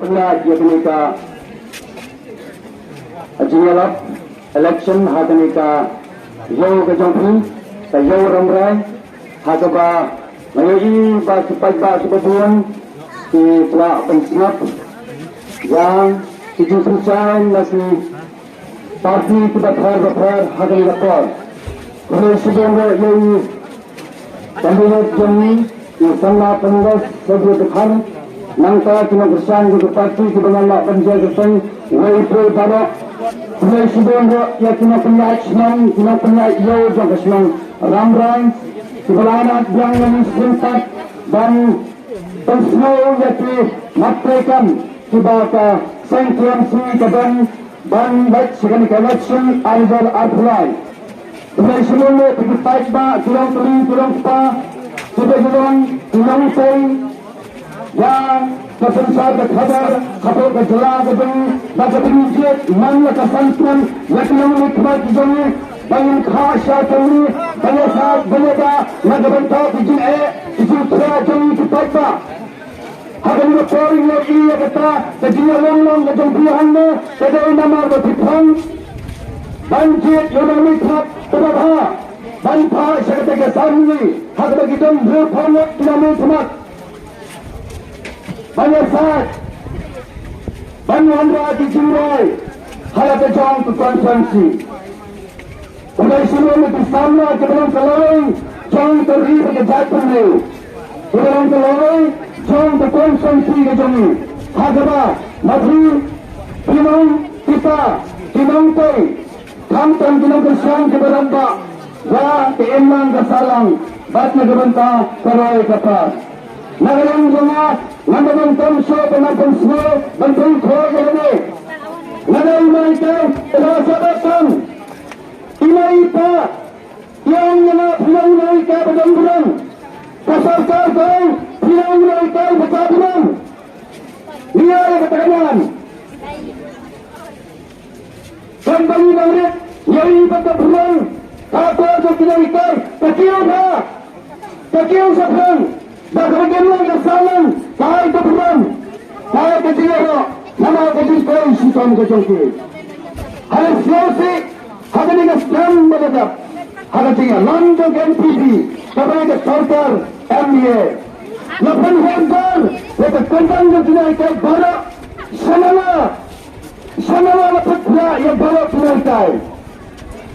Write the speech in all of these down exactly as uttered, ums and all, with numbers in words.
Pynlait ïa kane ka jingïalap election ha kane ka ïew ka jong phi, ka ïew Rambrai, ha kaba nga ïohi ba ki paidbah kiba bun ki lah ban sngap ïa ki jingpynshai na ki parti kiba pher ba pher ha kane ka por. Khublei shibun ruh ïa i candidate jong ngi, i samla Congress Sabian Dkhar, nangta ki nongkyrshan jong ka parti kiba nang lah ban jia ka seng wei poi baroh. Khublei shibun ruh ïa ki nongpynïaid shnong, ki nongpynïaid ïew jong ka shnong Rambrai, kiba la ïaid biang ïa ngi shisien pat ban pynsngew ïa ki mat treikam kiba ka seng T M C ka don ban leit sha kane ka election ar hajar arphew lai. Khublei shibun ruh ïa ki paidbah, ki longkmie, ki longkpa, kiba ki long ki nongtei ïa ka synshar ka khadar hapoh ka jylla ka jong ngi, ba ka pynjied man la ka san snem ïa ki nongmihkhmat ki jong ngi, ba ngin kha sha ka jong ngi, ba ïa sa, ba ïa da na ka bynta ki jingeh ki jingkhia jong ngi ki paidbah. Ha kane ka por ngi ïohi ïa kata ka jingïalong long ka jong phi hangne, ka dei namar ba phi pang ban jied ïa u nongmihkhmat kaba bha ban phah sha kata ka san ngi ha kaba ki don hynriew phew ngut ki nongmihkhmat ban ïasaid, ban wanrah ki jingrwai ha la ka jong ka constituency. Khublei shibun ïa ki samla kiba long ka lawei jong ka ri bad ka jaitbynriew, kiba long ka lawei jong ka constituency ka jong ngi, ha kaba ma phi, phi nong, phi pa, phi nongtei, khamtam ki nongkyrshan kiba rangbah ïa ka imlang ka sahlang bad na ka bynta ka roi ka par. Na ka liang jong nga, ngan da nang tam shuh ban nang pynsngew ban pynkhuid ïa kane. Nga dei u nonghikai uba la sah bad tam. I mei i pa ki ong ïa nga phi long u nonghikai ba don burom. Ka sorkar ka ong phi long u nonghikai ba don burom. Ngi ïa kata ka liang. Kan ba ngi dang rit ïa i ba ka burom. Ka por jong ki nonghikai ka kiew bha. Ka kiew shaphrang. Ba ka kem long ka sahlang ka ai ka burom, ka ai ka jingïaroh namar ka jingtrei shitom ka jong ki. Ha la sngewsih ha kane ka snem ba la dep, ha ka jingïalam jong ka N P P kaba ka sorkar M D A, la pynheh ïa ka kyndang jong ki nonghikai baroh. Sha nala, sha nala la pynphla ïa baroh ki nonghikai.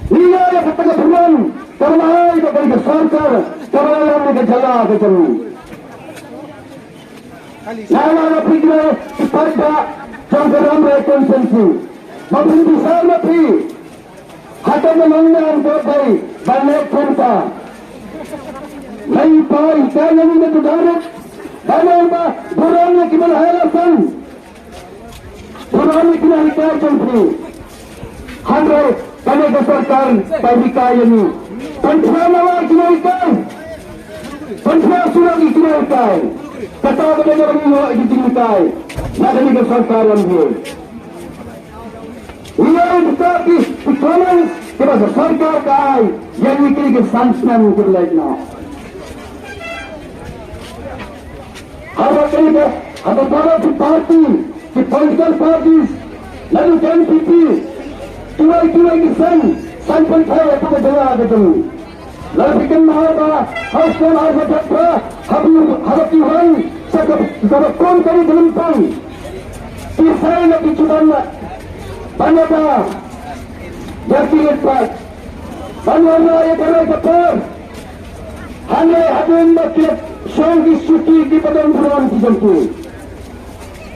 Ngi ïa ïa kata ka burom kaba la ai da ka sorkar kaba la ïa ka jylla ka jong ngi. Nga la la phi ki paidbah jong ka Rambrai constituency, ma phin bishar ma phi. Hato nga long ngan ko dei ban leh kumta. Mei pa ita ïa ngi na tu dang ruh ban ong ba burom ïa ki ban hai la san. Burom ïa ki nonghikai jong phi. Hynrei kane ka sorkar ka hikai ïa ngi. Pynphla na la ki nonghikai. Pynphla shuwa ïa ki nonghikai. Kata ka dei ba ngi ïoh ïa ki jinghikai na kane ka sorkar ïa ngi. Ngi ïoh ïa kita ki, ki comments kiba ka sorkar ka ai ïa ngi kine ki san snem kiba leit noh. Haba kane ka, haba baroh ki party, ki political parties, naduh ka N P P, kiwei kiwei ki seng, san pynthei hapoh ka jylla ka jong ngi. Lada phi kynmaw ba ha u snem ar hajar phra, haba, haba ki wan sha ka, kaba kum kane ka lympung, ki sei na ki jubab ban ïada ïa ki rit paid, ban wanrah ïa ka rai ka par. Hangne hadien ba ki la shong ki shuki kiba don burom ki jong ki.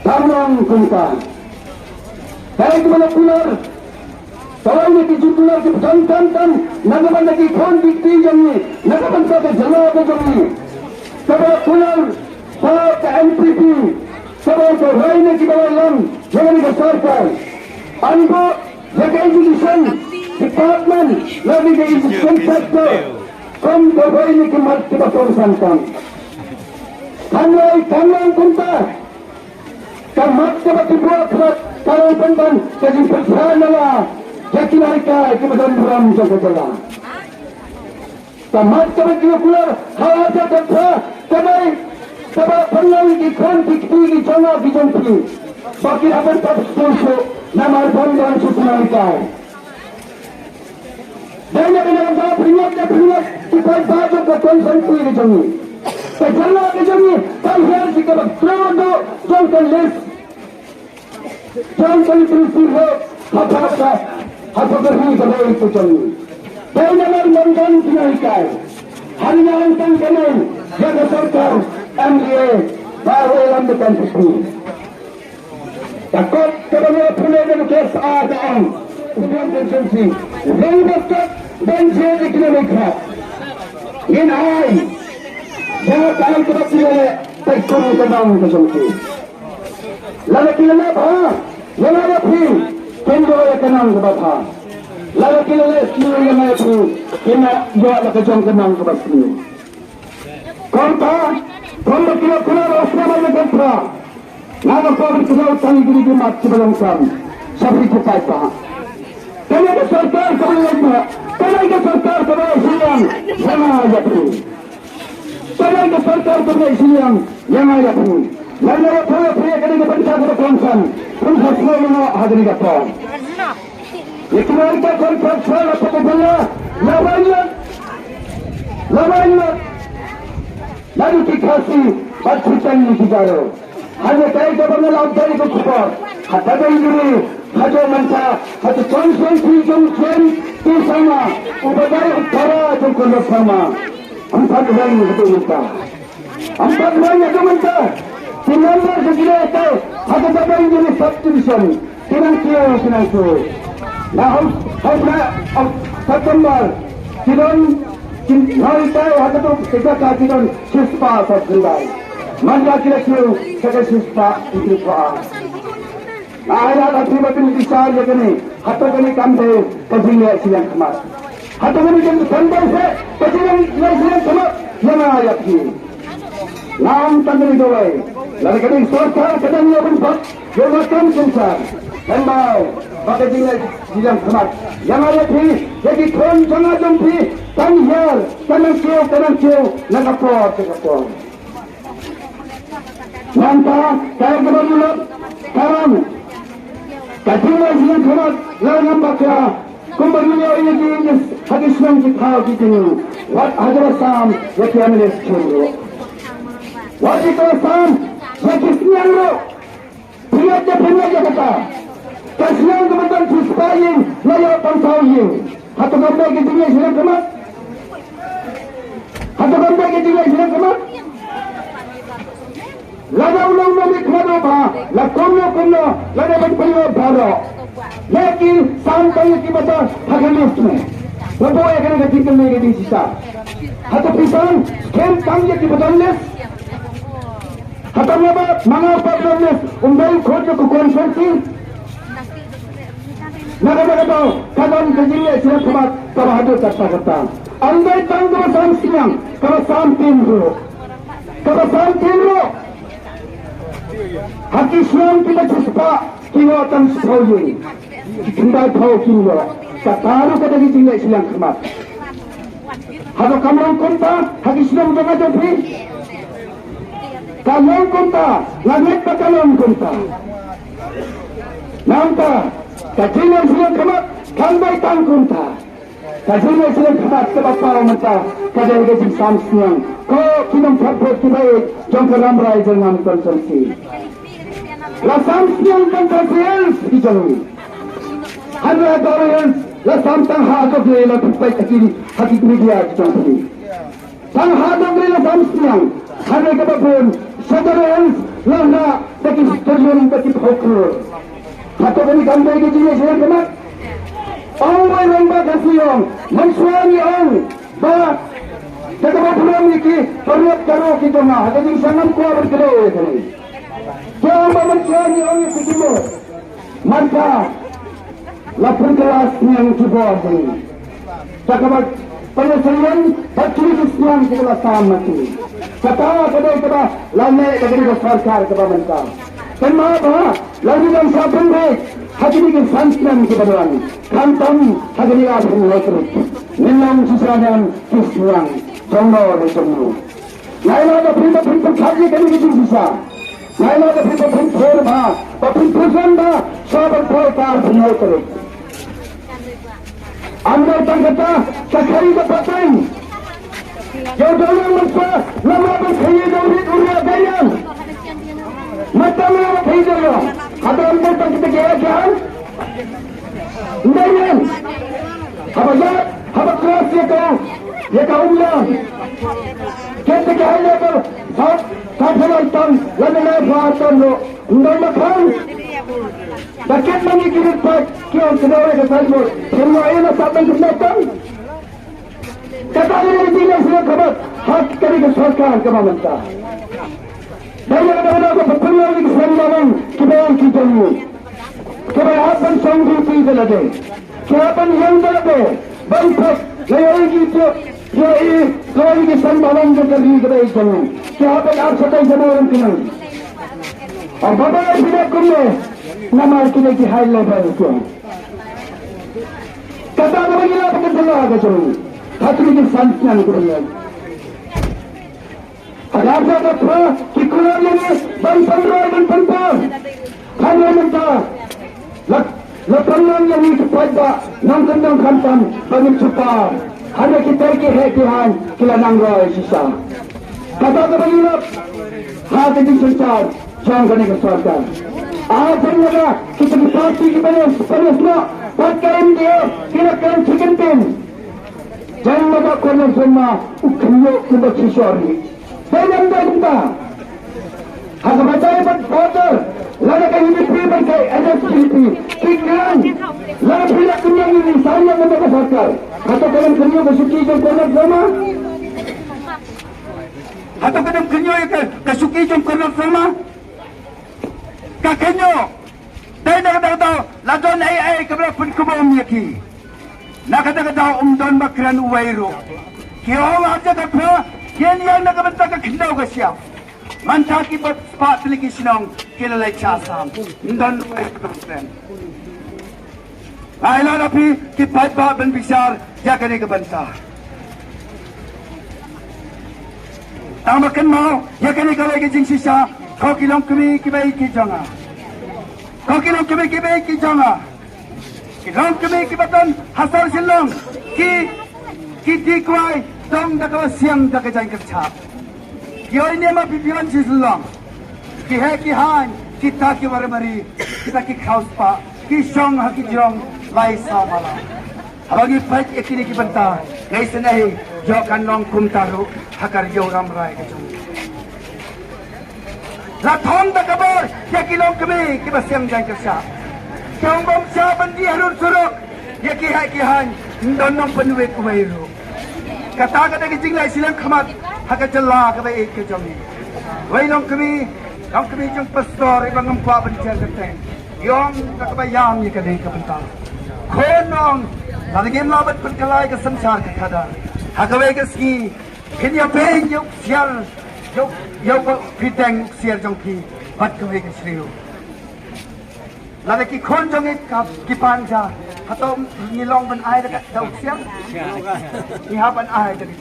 Kam long kumta. Kaei kaba la kular? Kawei na ki jingkular kiba don tam tam na ka bynta ki khun ki kti jong ngi, na ka bynta ka jylla ka jong ngi, kaba la kular ba ka N P P kaba ka roi na kiba la ïalam ïa kane ka sorkar. An buh ïa ka education department lane ka education sector kum kawei na ki mat kiba kongsan tam. Tang lai tang lai kumta. Ka mat kaba ki buh khmat ka long pynban ka jingpynshai na la ïa ki nonghikai kiba don burom jong ka jylla. Ka mat kaba ki kular ha la ka jong pha ka dei kaba pynlong ki khun ki kti ki jong nga ki jong phi. Ba ki la pynpop shuh shuh namar ban don shuh shuh ïa ka. Dei na ka liang ba pynïap da pynïap ki paidbah jong ka constituency ka jong ngi. Ka jylla ka jong ngi ka hiar sha kaba khlem duh jong ka list jong ka literacy rate ha ka, ha ka ri ka dei ka jong ngi. Dei namar ban don pynïap ïa ka. Hynrei ngi tang kane ïa ka sorkar M D A ba u lam da kan pynpop. Ka kot kaba ngi la pynlong na ka K S A ka ong, u Biang Constituency, u dei u kot ban jied ïa kine ki khmat. Ngin ai ïa ka ai kaba ki la leh, tai kum ka nong ka jong ki. Lada ki la leh bha, ïa nga ïa phi kin ïoh ïa ka nong kaba bha. Lada ki la leh sniew, ïa nga ïa phi kin ïoh ïa ka jong ka nong kaba sniew. Kumta, kumba ki la kular ïa u sngewbha ïa ka pra. Nga nga kwah ban kdew tang ïa kine ki mat kiba long sam sha phi ki paidbah. Kane ka sorkar kaba ïaid noh, kane ka sorkar kaba ïaid shiliang, ïa nga ïa phi. Kane ka sorkar kaba ïaid shiliang, ïa nga ïa phi. Nga nga ïa phi ïa phi ïa kane ka bynta kaba kongsan, pynshah sngewbha noh ha kane ka por. Ïa kine ki contractor hapoh ka jylla, la wan ïa, la wan ïa. Lada ki Khasi bad shiteng ïa ki Garo. Hynrei kaei kaba nga la dei ka khubor, ha Padanjuri, haduh mynta, ha ka constituency jong Jen P Sangma, uba dei u para jong Conrad Sangma. Ym pat weng haduh mynta. Ym pat weng haduh mynta. Ki member ki la ïatai ha ka Padanjuri subdivision. Ki nang kiew, ki nang kiew. Na hau, hau na, hau, September. Ki don, ki nang ïatai ha katu ka jaka ki don shispah saw khyndai. Mynta ki la kiew sha ka shispah khyndai. Nga ai lad ha phi ba phin bishar ïa kane, hato kane kam dei ka jingleh shiliang khmat? Hato kane kam dei ka jingleh shiliang khmat ïa nga ïa phi? Nga ong tang kane kawei, lada kane ka sorkar ka dang ïoh ban bat ïa ka kam synshar, kynmaw ba ka jingleh shiliang khmat ïa nga ïa phi, ïa ki khun jong nga jong phi, kan hiar, kan nang kiew, kan nang kiew na ka por sha ka por. Nangta, kaei kaba ngi lap, ka long ka jingleh shiliang khmat, la ngam bakla, kumba ngi ïohi ïa ki ha ki shnong ki thaw ki jong ngi. Wat ha kaba sam ïa ki M L A shnong ruh. Wat ha kaba sam ïa ki sniang ruh. Phi ïoh, phi ïoh ïa kata. Ka sniang kaba don shispah ïing, la ïoh phew saw ïing. Hato kam dei ka jingleh shiliang khmat? Hato kam dei ka jingleh shiliang khmat? Lada u long nongmihkhmat uba la kumno kumno, lada ban pynlong baroh. Ïa ki sam tang ïa kiba don ha ka list ne. Nga buh ïa kane ka jingkylli ka jingshisha. Hato phi sam skhem tang ïa kiba don list? Hato nga ba ma nga ba don list, um dei u khun jong ka constituency? Na kata ka daw, ka don ka jingleh shiliang khmat kaba haduh katta katta. Ym dei tang kaba sam sniang, kaba sam ktien ruh. Kaba sam ktien ruh. Ha ki shnong kiba shispah, ki ïoh tang shiphew ïing. Ki khyndai phew kim ïoh. Kata ruh ka dei ka jingleh shiliang khmat. Hato kam long kumta ha ki shnong jong nga jong phi? Ka long kumta, nga ngeit ba ka long kumta. Nangta, ka jingleh shiliang khmat kam dei tang kumta. Ka jingleh shiliang khmat kaba paw mynta ka dei ka jingsam sniang. Ko ki nongthoh vote kiba ïeit jong ka Rambrai Jyrngam constituency, la sam sniang tang ka Garo Hills ki jong ngi. Hynrei ha Garo Hills la sam tang ha Doglei, la phi peit ha ki, ha ki media ki jong phi. Tang ha Doglei la sam sniang, hynrei kaba bun sha Garo Hills la rah da ki trillion, da ki phew klur. Hato kane kam dei ka jingleh shiliang khmat? Ong uwei u rangbah Khasi, ong, mynshuwa ngi ong ba da kaba burom ïa ki para Garo ki jong nga, ha ka jingsngewkwah ban kdew ïa kane. Ki ong ba mynshuwa ngi ong ïa ki, ki mut. Mynta la pynkylla sniang ki bor jong ngi. Da kaba pynïasoh bad kine ki sniang kiba la sam ma ki. Kata ka dei kaba la leh da kane ka sorkar kaba mynta. Kynmaw ba la ngi dang sa pynbeit ha kine ki san snem kiba dang, khamtam ha kine ki arphew hynriew tarik. Ngin long shisha ki sniang jong no re jong no. Nga ai lad ïa phi ba phin pyrkhat ïa kane ka jingshisha. Nga ai lad ïa phi ba phin pyrkhat ba Ba pynphuson ba sa ban poi ka arphew tarik. Am dei tang kata ka khari ka pateng. Ïa u dawlang mynta namar ban khie ïa u rit u ria dei ïa. Mynta namar ban khie ïa u. Haba am dei tang kata ka ïa ka am. Dei ïa. Haba ïa haba cross ïa ka ïa ka umlan. Kata ka high level. Sa sa phalang tang lane lai phalang tang lo. Ndai makan. Ba kit ma ngi ki rit pat ki ong kynmaw ïa ka signboard. Kynmaw ïa na sah ban kynmaw tang. Kata ka dei ka jingïasyllok kaba ha kane ka sorkar kaba mynta. Dei ïa kata kaba pynlong ïa ki seng bawang kiba ong ki jong ngi. Kiba hap ban shong duty da lade. Ki hap ban ïeng da lade ban phet la ïa ki tiap ïa i ko ïa ki seng bawang jong ka ri kaba ïeit jong ngi. Ki hap ban ap shatai jong ngi. Ar ba ba ïa phi da kumne namar kine ki high level ki ong. Kata kaba ngi la pynkylla ka jong ngi. Ha kine ki san snem ki ban ïeng. Haba ka phra ki kular ïa ngi ban pynroi ban pynpar. Hynrei mynta la la pynlong ïa ngi ki paidbah nongkyndong khamtam ba ngin shu par. Hynrei kita ki heh ki haiñ ki la nang roi shisha. Kata kaba ngi lap ha ka jingsynshar jong kane ka sorkar. Ar pynlong kita ki parti kiba ïasnoh bad ka M D A ki la kren chicken pin. Jan ma ka Conrad Sangma u khynñiuh kumba shisha ri. Dei lam dei kumta. Ha kaba dei bad border lada ka U D P bad ka N S D P ki kren lada phi la khynñiuh ïa u Sangma mynta ka sorkar. Hato ka dang khynñiuh ka shuki jong Conrad Sangma? Hato ka dang khynñiuh ïa ka, ka shuki jong Conrad Sangma? Ka khynñiuh. Dei na kata ka daw la don ei ei kaba la pynkup ïa ki. Na kata ka daw ym don ba kren uwei ruh. Ki ong ha ka jaka phra kin ïeng na ka bynta ka khyndew ka shyiap. Mynta ki ba spah tylli ki shnong ki la leit sha Assam. Ym don uwei ruh ba kren. Nga ai lad ïa phi ki paidbah ban bishar ïa kane ka bynta. Tang ba kynmaw ïa kane ka lei ka jingshisha, ko ki longkmie kiba ïeit ki jong nga. Ko ki longkmie kiba ïeit ki jong nga. Ki longkmie kiba don ha sor Shillong ki ki dih kwai dong da kaba siang da ka jaiñkyrshah. Ki oi ne ma phi phi wan sha Shillong. Ki heh ki haiñ kita ki warmari kita ki khraw spah ki shong ha ki jrong lai saw mala. Haba ngi peit ïa kine ki bynta nga isynei ïoh kan long kumta ruh ha ka riew Rambrai ka jong ngi. La thon da ka bor ïa ki longkmie kiba siang jaiñkyrshah. Ki ong bym shah ban dih harud surok ïa ki heh ki haiñ, ym don nongpynwit uwei ruh. Kata ka dei ka jingleh shiliang khmat ha ka jylla kaba ïeit ka jong ngi. Wei longkmie, longkmie jong pastor iba ngam kwah ban jer kyrteng. Ïong da kaba ïam ïa ka dei ka bynta. Khun ong, lada ngim lah ban pynkylla ïa ka synshar ka khadar ha kawei ka sngi, phin ïa peit ïa u ksiar, ïa u, ïa u ba phi deng u ksiar jong phi bad kawei ka shriew. Lada ki khun jong ngi ka ki pan ja, hato ngi long ban ai da ka, da u ksiar? Ngi hap ban ai da ka